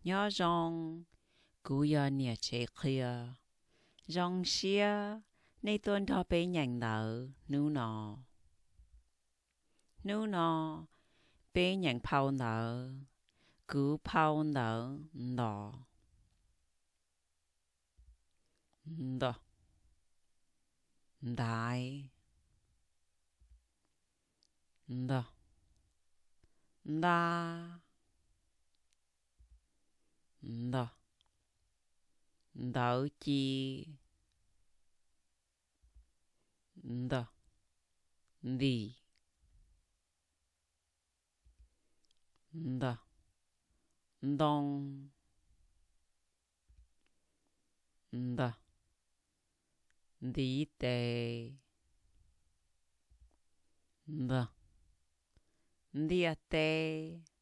Nyob zoo, kuv yog niam tsev qhia. Zoo siab nej tuaj nrog peb nyeem ntawv hnub no. Hnub no peb nyeem phau ntawv, kuv phau ntawv ntos. Ntos. Ntaiv. Ntos. Ntab. Ntos. Ntawv ci. Ntos. Ntim. Ntos. Ntoo. Ntos. Ntiv tes. Ntos. Ntiaj teb.